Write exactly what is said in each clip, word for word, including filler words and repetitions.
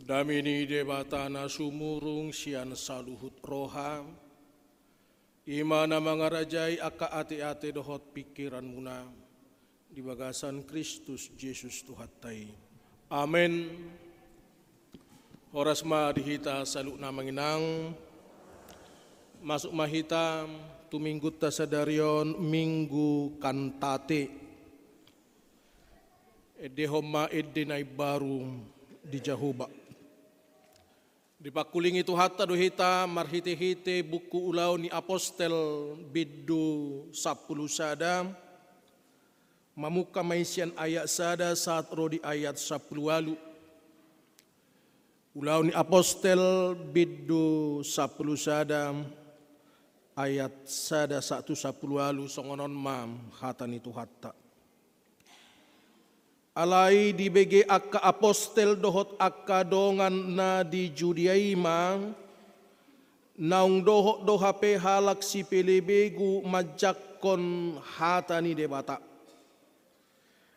Dame ni Debata na sumurung sian saluhut roha, i ma na mangarajai angka ateate dohot pingkiranmuna di bagasan Kristus Jesus Tuhanta i. Amen. Horas ma di hita saluhutna amang inang. Masuk ma hita tu minggunta sadari on, Minggu Kantate. Endehon ma ende na imbaru di Jahowa. Dipangkulingi Tuhanta do hita marhitehite buku Ulaon ni Apostel bindu sampulu sada, mamungka ma i sian ayat sada sahat ro di ayat sampulu ualu. Ulaon ni Apostel bindu sampulu sada ayat sada sahat tu sampulu ualu, songon on ma hata ni Tuhanta. Alai dibege angka apostel dohot angka dongan na di Judea i ma, naung dohot do hape halak sipelebegu manjangkon hata ni Debata.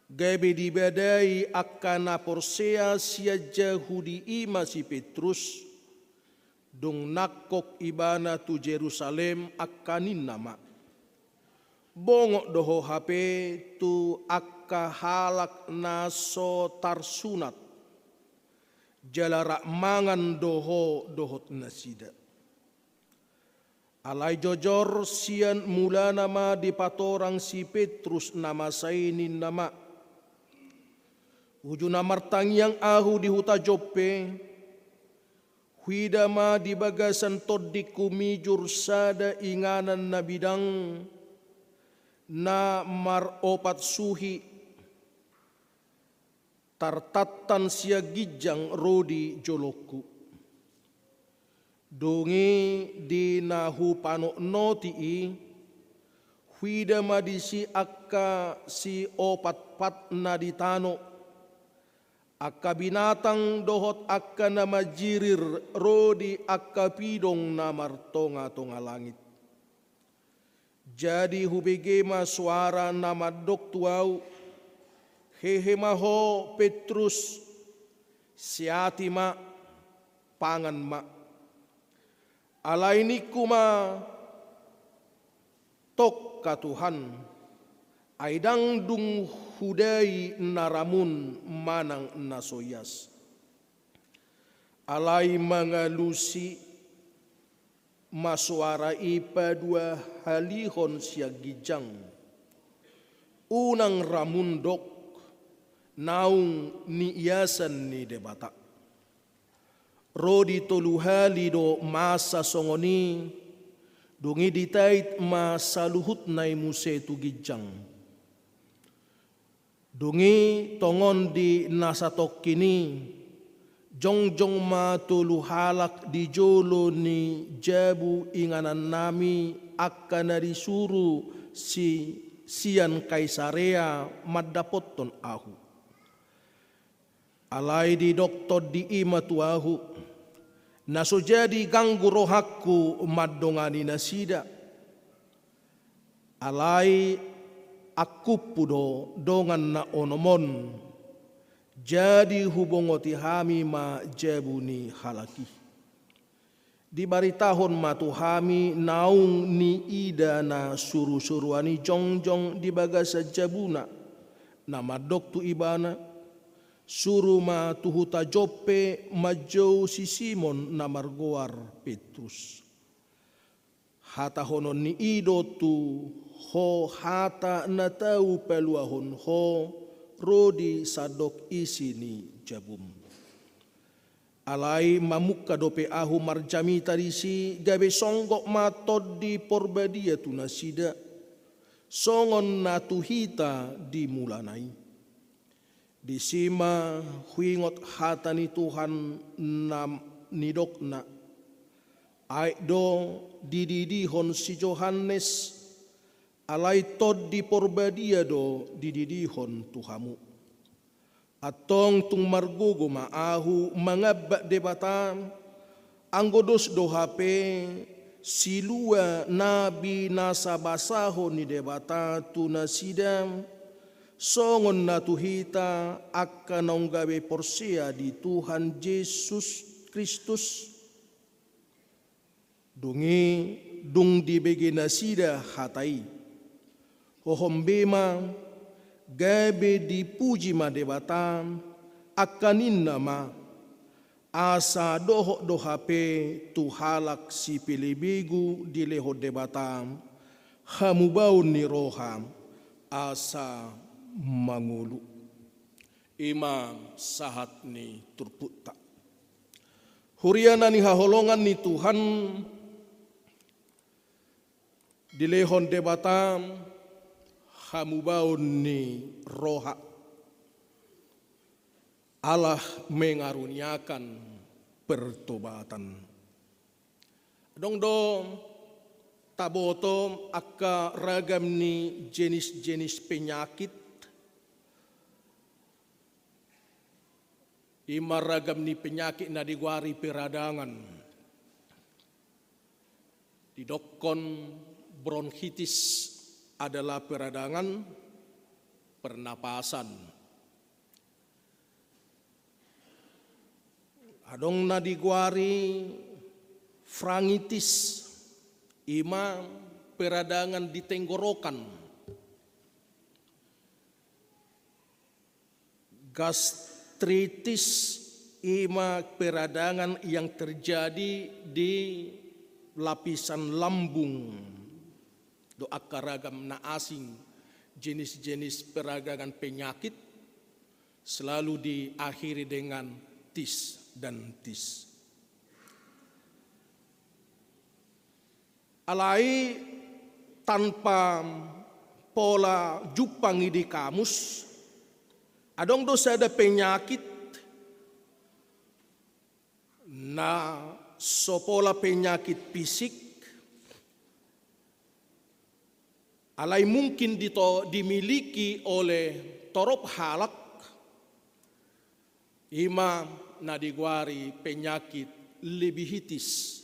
Gabe dibadai angka na porsea sian Jahudi i ma si Petrus, dung nangkok ibana tu Jerusalem, angka ninna ma: Bongot do ho hape tu angka halak na so tarsunat, jala rap mangan do ho dohot nasida. Alai jojor sian mulana ma dipatorang si Petrus na masa i, ninna ma: Uju na martangiang ahu di huta Joppe, huida ma di bagasan tondingku mijur sada inganan na bidang, na maropat suhi, tartantan sian ginjang ro di jolongku. Dung i di na hupanotnoti i, huida ma disi angka siopatpat na di tano, angka binatang dohot angka na manjirir ro di angka pidong na martongatonga langit. Jadi hubege ma soara na mandok tu ahu: Hehe ma ho, Petrus, seati ma, pangan ma. Alai ningku ma: Tongka Tuhan, ai ndang dung hudai na ramun manang na so ias. Alai mangalusi ma soara i paduahalihon sian ginjang: Unang ramun dok, naung niiasan ni Debata. Ro di tolu hali do masa songon i, dung i ditait ma saluhutna i muse tu ginjang. Dung i tongon di na satongkin i, jongjong ma tolu halak di jolo ni jabu inganannami, angka na disuru si, sian Kaisarea mandapothon ahu. Alai didok tondi i ma tu ahu: Na so jadi ganggu rohangku mandongani nasida. Alai angkuphu do dongan na onom on, jadi hubongoti hami ma jabu ni halak i. Dibaritahon ma tu hami naung niida na surusuruan i jongjong di bagasan jabuna, na mandok tu ibana: Suru ma tu huta Joppe manjou si Simon na margoar Petrus. Hatahononni i do tu ho hata na tau paluahon ho ro di sandok isi ni jabum. Alai mamungka dope ahu marjamita disi, gabe songgop ma Tondi Porbadia tu nasida, songon na tu hita di mulana i. Disi ma huingot hata ni Tuhan na nidokna: Aek do dididihon si Johannes, alai Tondi Porbadia do dididihon tu hamu. Antong tung margogo ma ahu mangambat Debata, anggo dos do hape silua na binasabasahon ni Debata tu nasida, songon na tu hita angka naung gabe porsea di Tuhan Jesus Kristus. Dung i, dung dibege nasida hata i, hohom be ma, gabe dipuji ma Debata, angka ninna ma: Asa dohot do hape tu halak sipelebegu dilehon Debata hamubaon ni roha asa mangolu. I ma sahat ni turpukta. Huria na nihaholongan ni Tuhan, dilehon Debata hamubaon ni roha, Allah mengaruniakan pertobatan. Adong do taboto angka ragam ni jenis-jenis penyakit. I ma ragam ni penyakit na digoari peradangan. Didokkon bronkitis adalah peradangan pernapasan. Adong na digoari pharyngitis, i ma peradangan di tenggorokan. Gastritis, i ma peradangan yang terjadi di lapisan lambung. Do angka ragam na asing, jenis-jenis peradangan penyakit selalu diakhiri dengan tis dan tis. Alai tanpa pola jumpang i di kamus, adong do sada penyakit na so pola penyakit fisik, alai mungkin dito-, dimiliki oleh torop halak, i ma na digoari penyakit lebihitis.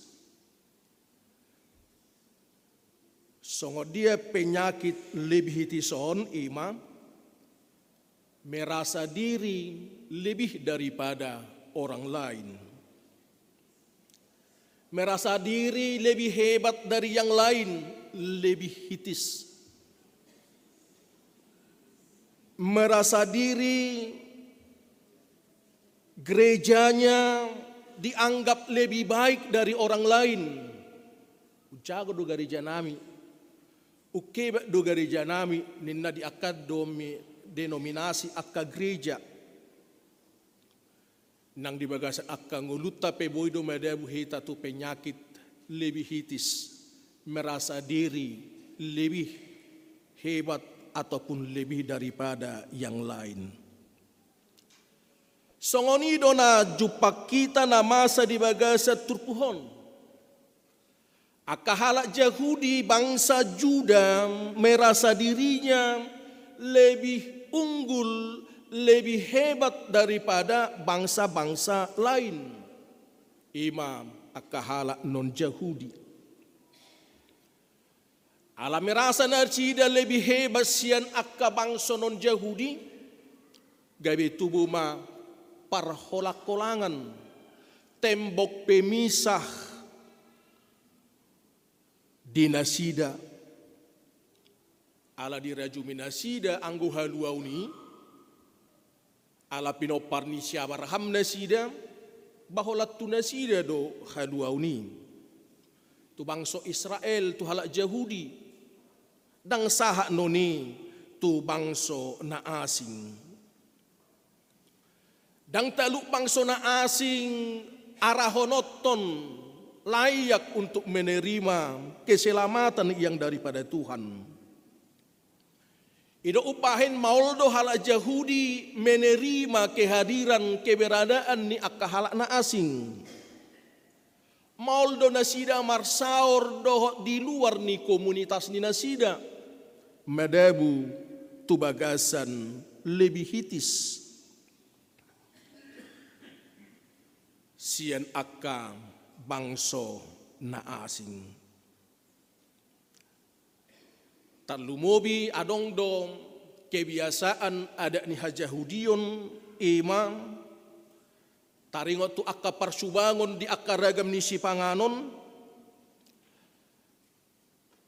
Songon dia penyakit lebihitis on? I ma merasa diri lebih daripada orang lain. Merasa diri lebih hebat dari yang lain, lebihitis. Merasa diri gerejanya dianggap lebih baik dari orang lain. Jago do gareja nami. Ungkebat do gareja nami, ninna di angka domi-, denominasi angka gereja. Nang di bagasan angka ngolunta pe boi do madabu hita tu penyakit lebihitis, merasa diri lebih hebat ataupun lebih daripada yang lain. Songon i do na jumpang hita na masa di bagasan turpuk on. Angka halak Jahudi, bangsa Juda, merasa dirinya lebih unggul, lebih hebat daripada bangsa-bangsa lain. I ma angka halak non-Jahudi. Ala merasa nasida lebih hebat sian angka bangso non-Jahudi, gabe tubu ma parholang-holangan, tembok pemisah di nasida. Ala dirajumi nasida anggo haluaon i, ala pinompar ni si Abraham nasida, ba holan tu nasida do haluaon i. Tu bangso Israel, tu halak Jahudi, ndang sahat non i tu bangso na asing. Ndang talup bangso na asing arahononhon layak untuk menerima keselamatan yang daripada Tuhan. I do umbahen maol do halak Jahudi menerima kehadiran, keberadaan ni angka halak na asing. Maol do nasida marsaor dohot di luar ni komunitas ni nasida, madabu tu bagasan lebihitis sian angka bangso na asing. Tarlumobi adong do Kebiasaan adat ni hajahudion i ma taringot tu angka parsubangon di angka ragam ni sipanganon,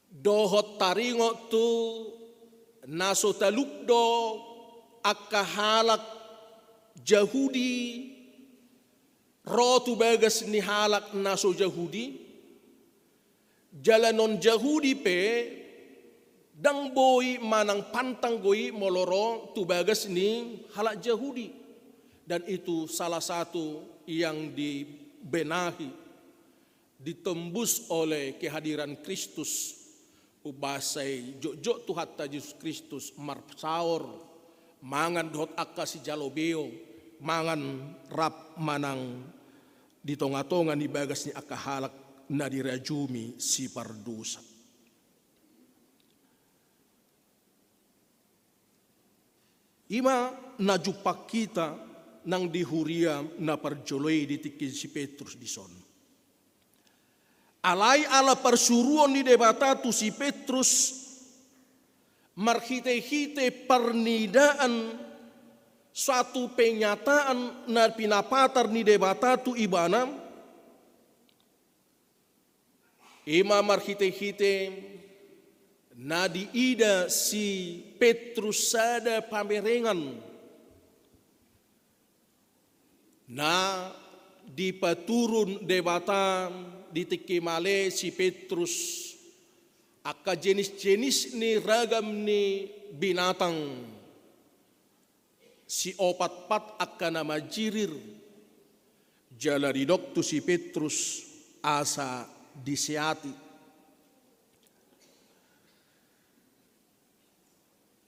dohot taringot tu na so talup do angka halak Jahudi ro tu bagas ni halak na so Jahudi, jala non Jahudi pe ndang boi manang pantang do i molo ro tu bagas ni halak Jahudi. Dan itu salah satu yang dibenahi, ditembus oleh kehadiran Kristus. Umbahen sai jotjot Tuhanta Jesus Kristus marsaor, mangan dohot angka sijalo beo, mangan rap manang di tongatonga ni bagas ni angka halak na dirajumi sipardosa. I ma na jumpang hita nang di huria na parjolo i di tingki si Petrus dison. Alai ala parsuruon ni Debata tu si Petrus, marhitehite parnidaan suatu penyataan na pinapatar ni Debata tu ibana, i ma marhitehite na diida si Petrus sada pamerengan na dipaturun Debata di tingki male si Petrus angka jenis-jenis ni ragam ni binatang. Siopatpat angka na manjirir, jala didok tu si Petrus asa diseati.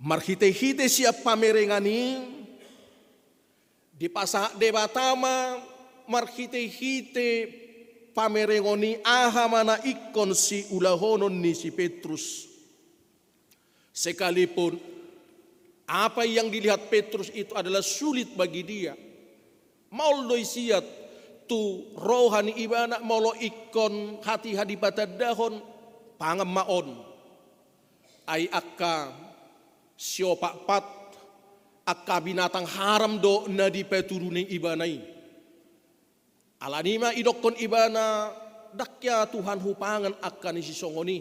Marhitehite sian pamerengan i, dipasahat Debata ma marhitehite pamerengan i aha ma na ingkon siulahonon ni si Petrus. Sekalipun apa yang dilihat Petrus itu adalah sulit bagi dia, maol do i siat tu roha ni ibana molo ingkon hatiha dipatandahon, pangan ma on. Ai angka siopatpat angka binatang haram do na dipatudu ni ibana i. Alani i ma idokkon ibana, ndang hea Tuhan hupangan angka na sisongon i.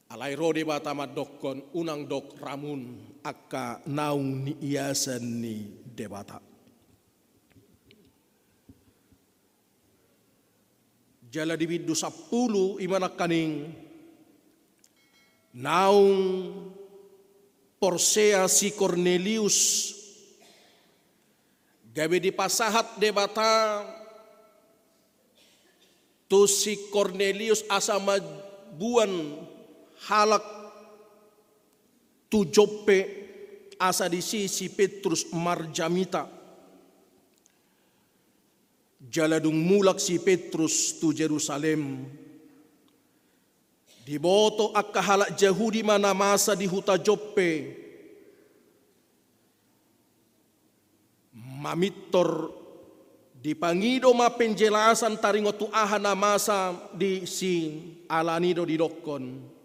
Alai ro Debata mandokkon, unang dok ramun angka naung niiasan ni Debata. Jala di bindu sampulu i ma nangkaning naung porsea si Kornelius, gabe dipasahat Debata tu si Kornelius asa mamboan halak tu Joppe, asa disi si Petrus marjamita. Jala dung mulak si Petrus tu Jerusalem, diboto angka halak Jahudi ma na masa di huta Joppe, mamintor, dipangido ma penjelasan taringot tu aha na masa disi. Alani do didokkon.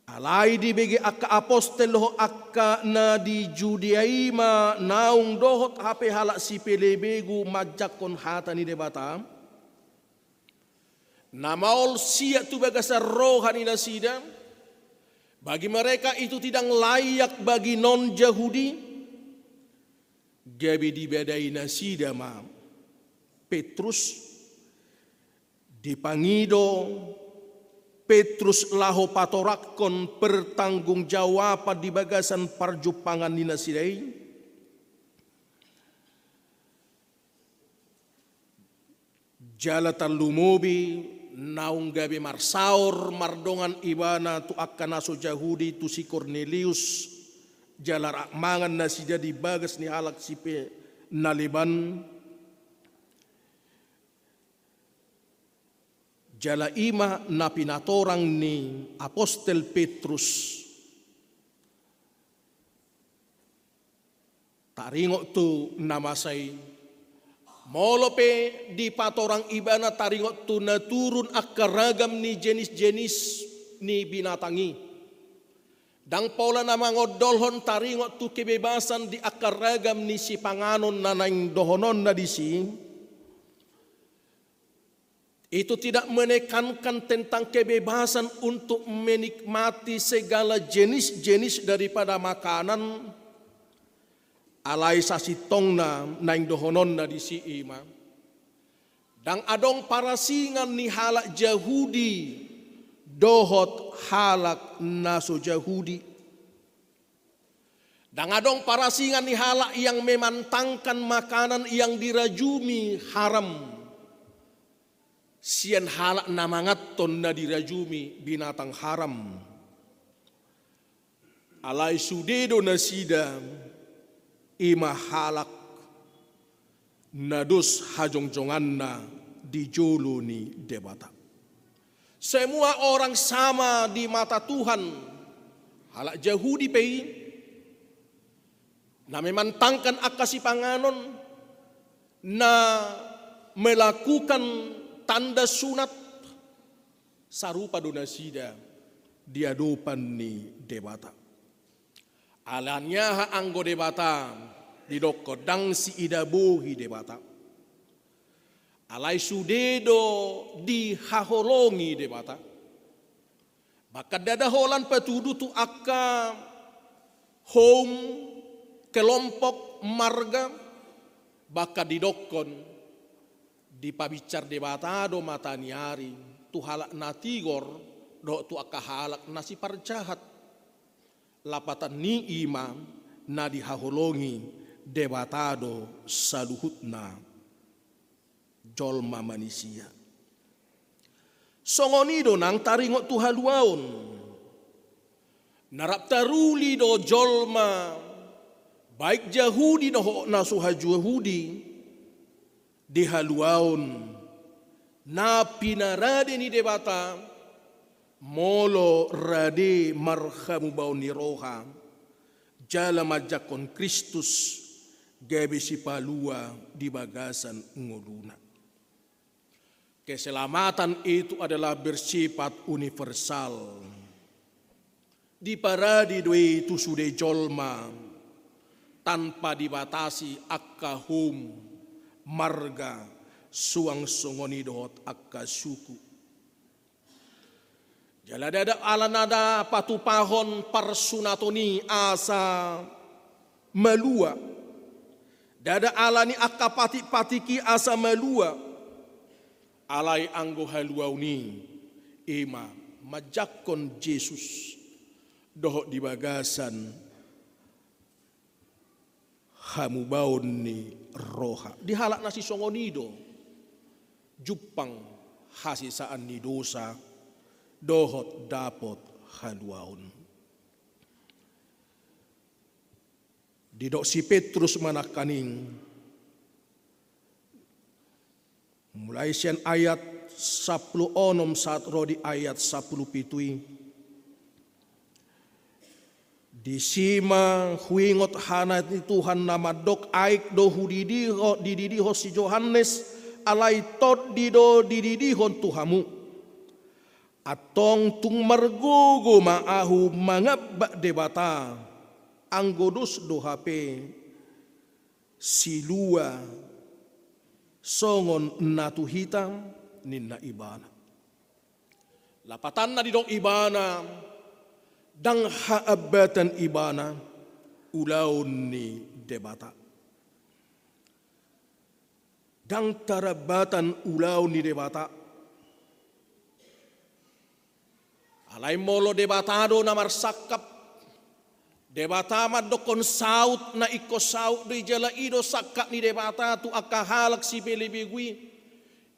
Alai dibege angka apostel dohot angka na di Judea i ma naung dohot hape halak sipelebegu manjangkon hata ni Debata, na maol siat tu bagasan roha ni nasida, bagi mereka itu tidak layak bagi non-Jahudi, gabe dibadai nasida ma Petrus, dipangido Petrus laho patorangkon pertanggungjawaban di bagasan parjumpangan ni nasida i. Jala tarlumobi naung gabe marsaor mardongan ibana tu angka na so Jahudi, tu si Kornelius, jala rap mangan nasida di bagas ni halak sipe na leban. Jala i ma na pinatorang ni apostel Petrus taringot tu na masa i. Molo pe dipatorang ibana taringot tu na turun angka ragam ni jenis-jenis ni binatang i, Ndang pola na mangondolhon taringot tu kebebasan di angka ragam ni sipanganon na naeng dohononna disi, itu tidak menekankan tentang kebebasan untuk menikmati segala jenis-jenis daripada makanan, alai sasintongna naeng dohononna disi i ma: Ndang adong parasingan ni halak Jahudi dohot halak na so Jahudi. Ndang adong parasingan ni halak yang memantangkan makanan yang dirajumi haram sian halak na manganhon na dirajumi binatang haram. Alai sude do nasida, i ma halak na dos hajongjonganna di jolo ni Debata. Semua orang sama di mata Tuhan. Halak Jahudi pe i, na memantangkan angka sipanganon, na melakukan tanda sunat, sarupa do nasida di adopan ni Debata. Alani aha anggo Debata didokkon ndang siidabohi Debata? Alai sude do dihaholongi Debata. Bahkan ndada holan patudu tu angka houm, kelompok, marga, bahkan didokkon dipabinsar Debata do mata ni ari tu halak na tigor dohot tu angka halak na siparjahat. Lapatan ni i ma na dihaholongi Debata do saluhutna jolma manisia. Songon i do nang taringot tu haluaon. Na rap taruli do jolma, baik Jahudi dohot na so Jahudi, di haluaon na pinarade ni Debata, molo rade marhamubaon ni roha jala manjangkon Kristus gabe sipalua di bagasan ngoluna. Keselamatan itu adalah bersifat universal. Diparade do i tu sude jolma tanpa dibatasi angka houm, marga, suang songon i dohot angka suku. Jala ndada ala na da patupahon parsunaton i asa malua. Ndada ala ni angka patik-patik i asa malua. Alai anggo haluaon i, i ma manjangkon Jesus dohot di bagasan hamubaon ni roha. Di halak na sisongon i do jumpang hasesaan ni dosa dohot dapot haluaon. Didok si Petrus ma nangkaning, mulai sian ayat sampulu onom sahat ro di ayat sampulu pitu i. Disi ma huingot hata ni Tuhan na mandok: Aek do hudidiho-, dididihon si Johannes, alai tondi do dididihon tu hamu. Antong tung margogo ma ahu mangambak Debata, anggo dos do hape silua songon na tu hita, ninna ibana. Lapatanna didok ibana, ndang haambatan ibana ulaon ni Debata. Ndang tarambatan ulaon ni Debata. Alai molo Debata do na marsangkap, Debata mandokkon saut na ingkon saut do i, jala i do sangkap ni Debata tu angka halak sipelebegu i,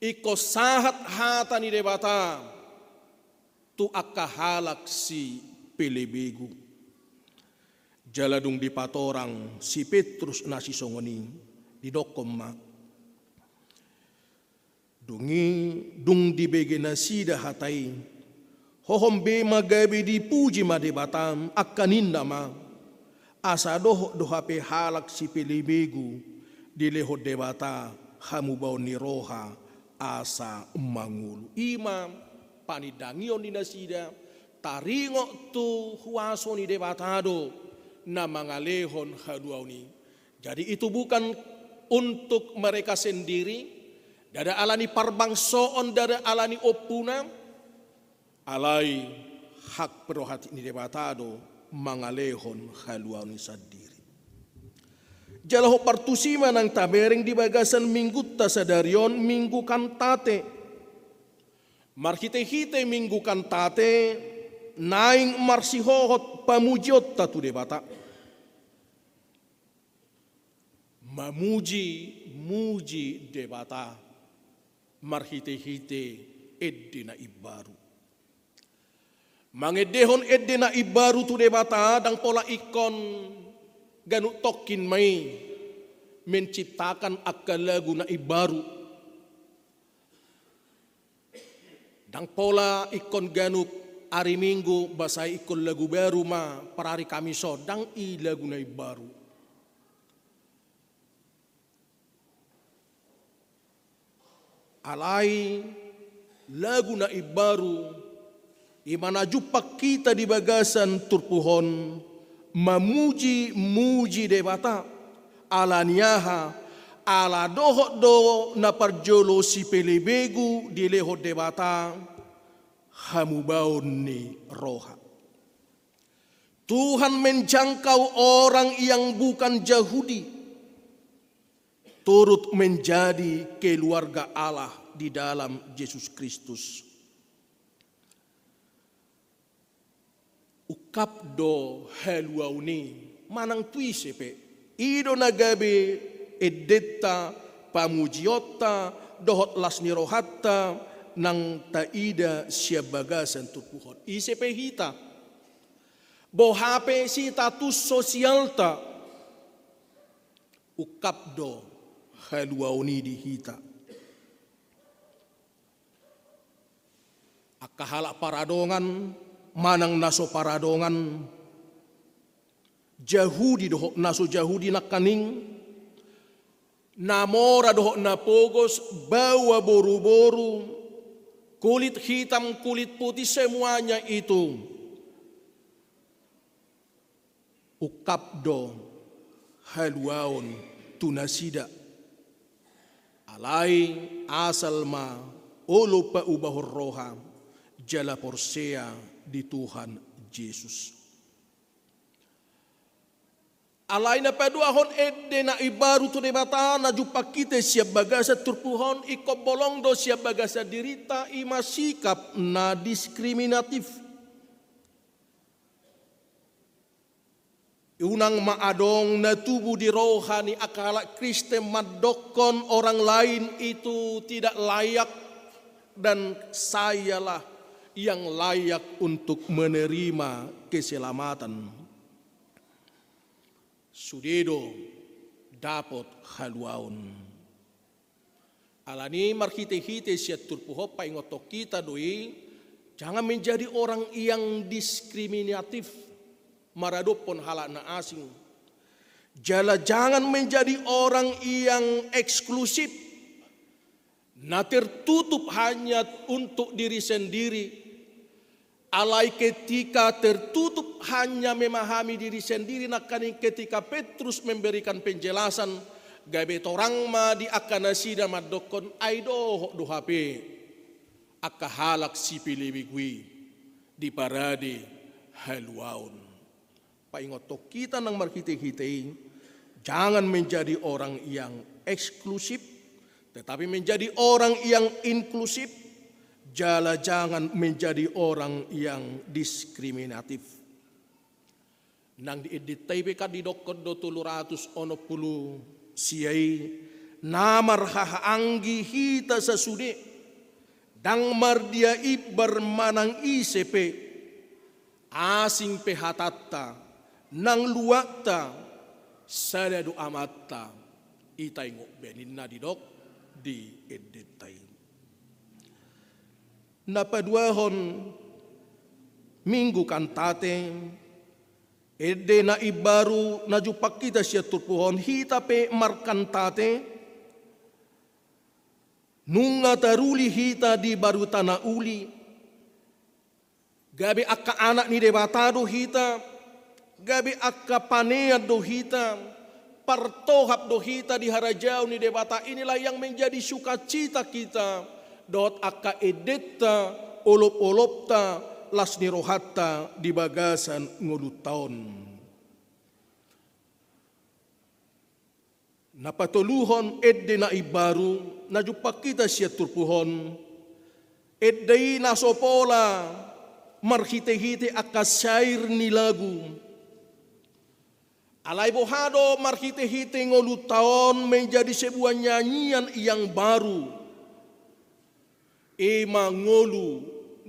ingkon sahat hata ni Debata tu angka halak sipelebegu. Jala dung dipatorang si Petrus na sisongon i, didokkon ma: Dung i, dung dibege nasida hata i, hohom be ma gabe dipuji ma Debata, angka ninna ma, asa dohot do hape halak sipelebegu dilehon Debata hamubaon ni roha asa mangolu. I ma panindangion ni nasida Taringot tu huaso ni Debata do na mangalehon haluaon i. Jadi itu bukan untuk mereka sendiri, ndada ala ni parbangsoon, ndada ala ni ompuna, alai hak prerogatif ni Debata do mangalehon haluaon i sandiri. Jala hombar tusi ma nang tabereng di bagasan minggunta sadari on, Minggu Kantate. Marhitehite Minggu Kantate, naeng marsihohot pamujionta tu Debata. Mamuji-muji Debata marhitehite ende na imbaru. Mangendehon ende na imbaru tu Debata, ndang pola ingkon ganup tongkin ma i menciptakan angka lagu na imbaru. Ndang pola ingkon ganup ari Minggu, boasa ingkon lagu baru ma parari Kamis on, ndang i lagu na imbaru. Alai lagu na imbaru i ma na jumpang hita di bagasan turpuk on, mamuji-muji Debata. Ala ni aha? Ala dohot do na parjolo sipelebegu dilehon Debata hamubaon ni roha. Tuhan menjangkau orang yang bukan Jahudi, turut menjadi keluarga Allah di dalam Jesus Kristus. Ungkap do haluaon i manang tu ise pe. I do na gabe endenta, pamujionta, dohot las ni rohanta, nang taida sian bagasan turpuk on. Ise pe hita, boha pe status sosialta, ungkap do haluaon i di hita. Angka halak paradongan manang na so paradongan, Jahudi dohot na so Jahudi nangkaning, na mora dohot na pogos, baoa boruboru, kulit hitam, kulit putih, semuanya itu ungkap do haluaon tu nasida. Alai asal ma olo paubahon roha jala porsea di Tuhan Jesus. Alai na paduahon ende na imbaru tu Debata na jumpang hita sian bagasan turpuk on, ingkon bolong do sian bagasan dirinta, i ma sikap na diskriminatif. Unang ma adong na tubu di roha ni angka halak Kristen mandokkon orang lain itu tidak layak dan sayalah yang layak untuk menerima keselamatan. Sude do dapot haluaon. Alani marhitehite sian turpuk on paingothon hita do i, jangan menjadi orang yang diskriminatif, maradophon halak na asing. Jala jangan menjadi orang yang eksklusif, na tertutup hanya untuk diri sendiri. Alai ketika tertutup hanya memahami diri sendiri, nangkaning ketika Petrus memberikan penjelasan, gabe torang ma di angka nasida mandokkon, ai dohot do hape angka halak sipelebegu i diparade haluaon. Paingothon hita nang marhitehite i, jangan menjadi orang yang eksklusif, tetapi menjadi orang yang inklusif, jala jangan menjadi orang yang diskriminatif. Nang di endenta i pe kan didokkon do tolu ratus onom pulu sia i, na marhahaanggi hita sasude, ndang mardia imbar manang ise pe, asing pe hatanta, nang luatta, sada do Amanta, i taingot be ninna didok di endenta i. Na paduahon Minggu Kantate, ende na imbaru na jumpang hita sian turpuk on, hita pe markantate, nunga taruli hita di baruta na uli, Gabe angka anak ni Debata do hita, gabe angka panean do hita, partohap do hita di harajaon ni Debata. Inilah yang menjadi sukacita kita dohot angka endenta, olopolopta, las ni rohanta di bagasan ngolunta on. Na patoluhon ende na imbaru na jumpang hita sian turpuk on, ende i na so pola marhitehite angka syair ni lagu. Alai boha do marhitehite ngolunta on menjadi sebuah nyanyian yang baru. I ma ngolu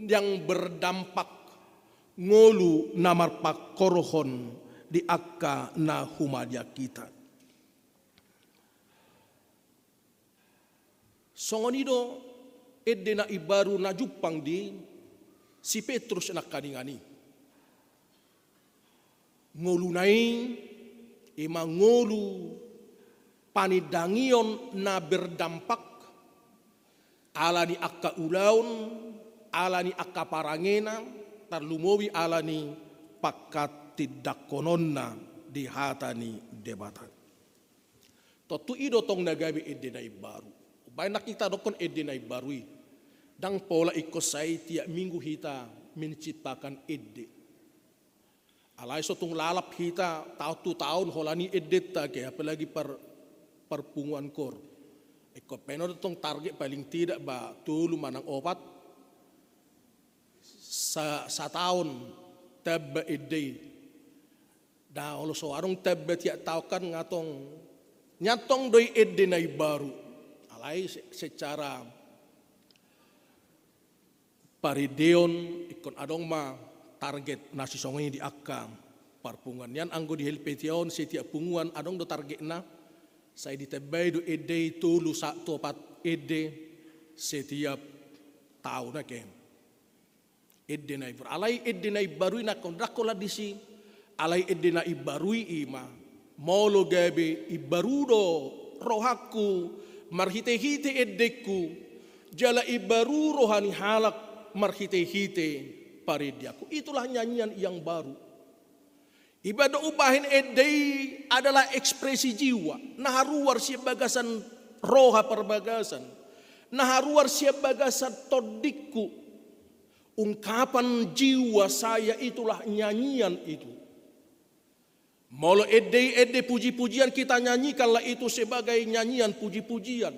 yang berdampak, ngolu na marpangkorhon di angka na humaliang hita. Songon i do ende na imbaru na jumpang di si Petrus nangkaningan i. Ngoluna i, i ma ngolu panindangion na berdampak, ala ni angka ulaon, ala ni angka parangena, tarlumobi ala ni pangkatindangkononna di hata ni Debata. Tontu i do tong na gabe ende na imbaru. Umbahen nang hita dokkon ende na imbaru i. Ndang pola ingkon sai tiap minggu hita menciptakan ende. Alai so tung lalap hita taon tu taon holan i endenta ke, apalagi par, parpunguan koor. Ingkon pe on do tong target paling tidak ba tolu manang opat sa, sataon tamba ende i. Na olo so adong tamba tiap taon kan nga tong, nian tong do i ende na imbaru. Alai se, secara parendeon ingkon adong ma target na sisongon i di angka parpunguan. Nian anggo di Helvetia on setiap punguan adong do targetna, sai ditambai do ende i tolu sa, tu opat ende setiap taon ake. Ende na imbaru. Alai ende na imbaru i nangkin ndang holan disi. Alai ende na imbaru i i ma, molo gabe imbaru do rohangku marhitehite endengku, jala imbaru roha ni halak marhitehite parendeanku. Itulah nyanyian yang baru. Iba do umbahen ende i adalah ekspresi jiwa na haruar sian bagasan roha parbagasan, na haruar sian bagasan tondingku. Ungkapan jiwa saya itulah nyanyian itu. Molo ende i ende puji-pujian, kita nyanyikanlah itu sebagai nyanyian puji-pujian.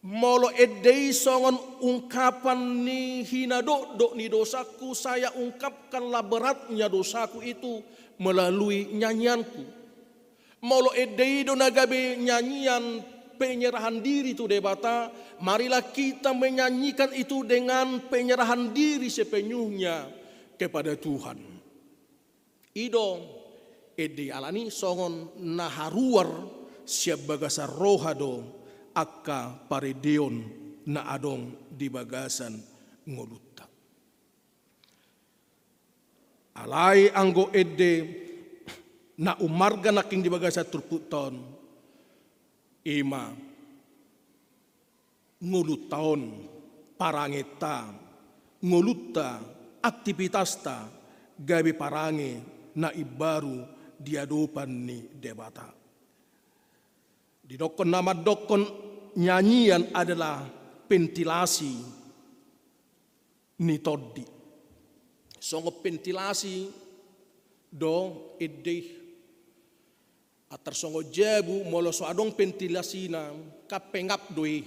Molo ende i songon ungkapan ni hinadokdok ni dosaku, saya ungkapkanlah beratnya dosaku itu melalui nyanyianku. Molo ende i do na gabe nyanyian penyerahan diri tu Debata, marilah kita menyanyikan itu dengan penyerahan diri sepenuhnya kepada Tuhan. I do ende i, alani songon na haruar sian bagasan roha do angka parendeon na adong di bagasan ngolunta. Alai anggo ende na ummarga nangkin di bagasan turpukta on, i ma ngolunta on, parangenta, ngolunta, aktipitasta, gabe parange na imbaru di adopan ni Debata. Didokkon na mandokkon nyanyian adalah ventilasi ni tondi. Songon ventilasi do ende i. Antar songon jabu, molo so adong ventilasina, kan pengap do i.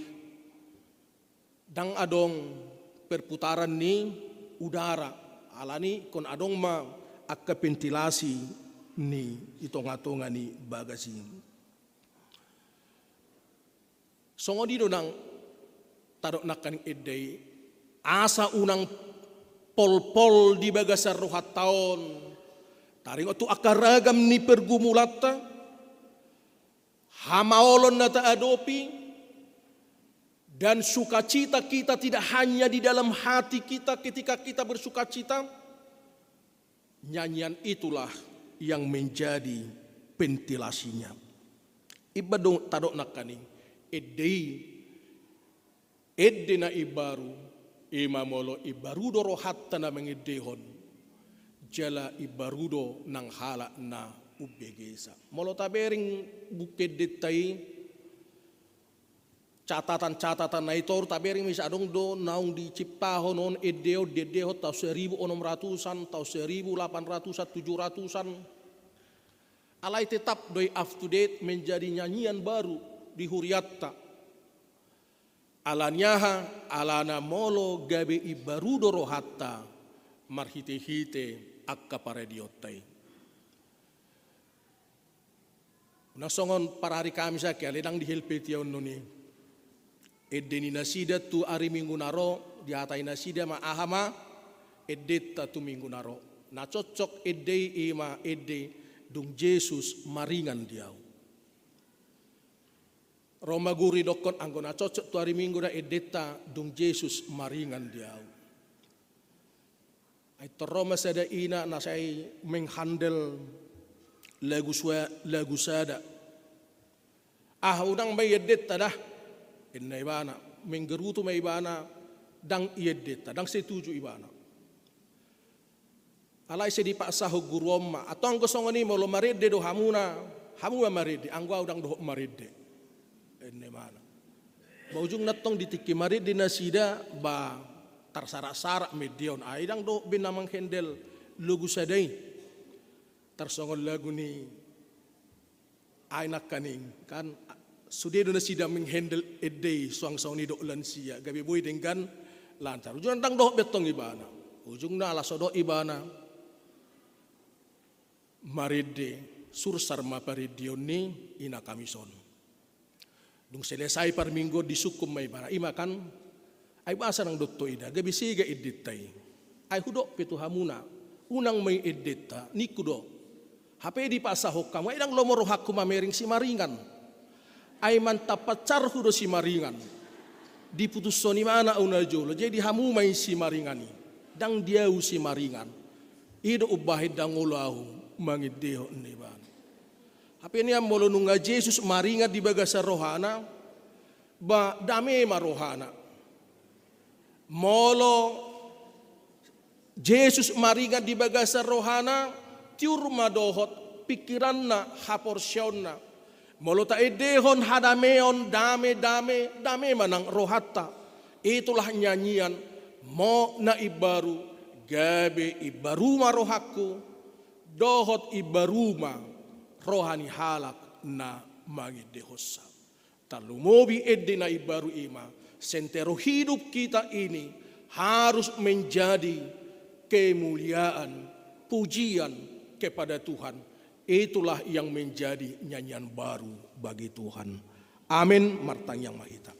Ndang adong perputaran ni udara. Alani ingkon adong ma angka ventilasi ni i tongatonga ni bagas i. Songon i do nang tadok nangkaning ende i, asa unang polpol di bagasan rohanta on taringot tu angka ragam ni pergumulanta, hamaolon na taadopi, dan sukacita kita tidak hanya di dalam hati kita ketika kita bersukacita. Nyanyian itulah yang menjadi ventilasinya. Iba do tadok nangkaning ende i, ende na imbaru, I ma molo imbaru do rohanta na mangendehon, jala imbaru do nang halak na umbegesa. Molo tabereng buku endenta i, catatan-catatan na i toru tabereng ma i, adong do naung dicippahon on ende on, diendehon taon saribu onom ratusan, taon saribu lapan ratusan, tujuh ratusan. Alai tetap do i up to date, menjadi nyanyian baru di hurianta. Ala ni aha? Alana molo gabe imbaru do rohanta marhite-hite angka paradionta i. Unang songon parari Kamis angka ale, ndang di Helvetia on nuni. Ende ni nasida tu ari Minggu na ro, dihatai nasida ma aha ma endenta tu Minggu na ro. Na cocok ende i, i ma ende dung Jesus maringan di ahu. Ro ma guru didokkon anggo na cocok tu ari Minggu da endenta dung Jesus maringan di ahu. Ai tong ro ma sada ina na sai menghandle lagu sua-, lagu sada. Ah, unang ma i endenta da, inna ibana. Menggerutu ma ibana, ndang i endenta, ndang setuju ibana. Alai sai dipaksahon guru on ma, antong anggo songon i molo marende do hamuna, hamu ma marende, anggo ahu ndang dohot marende, inna ibana. Ba ujungna antong di tingki marende nasida, ba tarsarak-sarak ma ende on, ai ndang dohot be na menghandle lagu sada i. Tarsongon lagu ni ai nangkaning, kan, sude do nasida menghandle ende i, suang songon i dohot lansia, gabe boi denggan lancar. Ujungna ndang dohot be antong ibana. Ujungna ala so dohot ibana marende, sursar ma parendeon ni ina Kamis on. Dung selesai parmingguon disungkun ma ibana, i ma kan, ai boasa ndang dohot ho ida, gabe sega endenta i. Ai hudok pe tu hamuna, unang ma i endenta, ningku do. Hape dipaksahon hamu, ai ndang lomo rohangku mamereng Simaringan. Ai mantan pacarhu do Simaringan. Diputushon ibana ahu najolo, jadi hamu ma i Simaringan i. Ndang di ahu Simaringan. I do umbahen ndang olo ahu mangendehon, inna ibana. Hape nian molo nunga Jesus maringan di bagasan rohana, ba dame ma rohana. Molo Jesus maringan di bagasan rohana, tiur ma dohot pingkiranna, haporseaonna. Molo taendehon hadameon, dame, dame, dame ma nang rohanta. Itulah nyanyian, mo na imbaru, gabe imbaru ma rohangku, dohot imbaru ma roha ni halak na mangendehonsa. Tarlumobi ende na imbaru i ma, seantero hidup kita ini harus menjadi kemuliaan, pujian kepada Tuhan. Itulah yang menjadi nyanyian baru bagi Tuhan. Amin. Martangiang ma hita.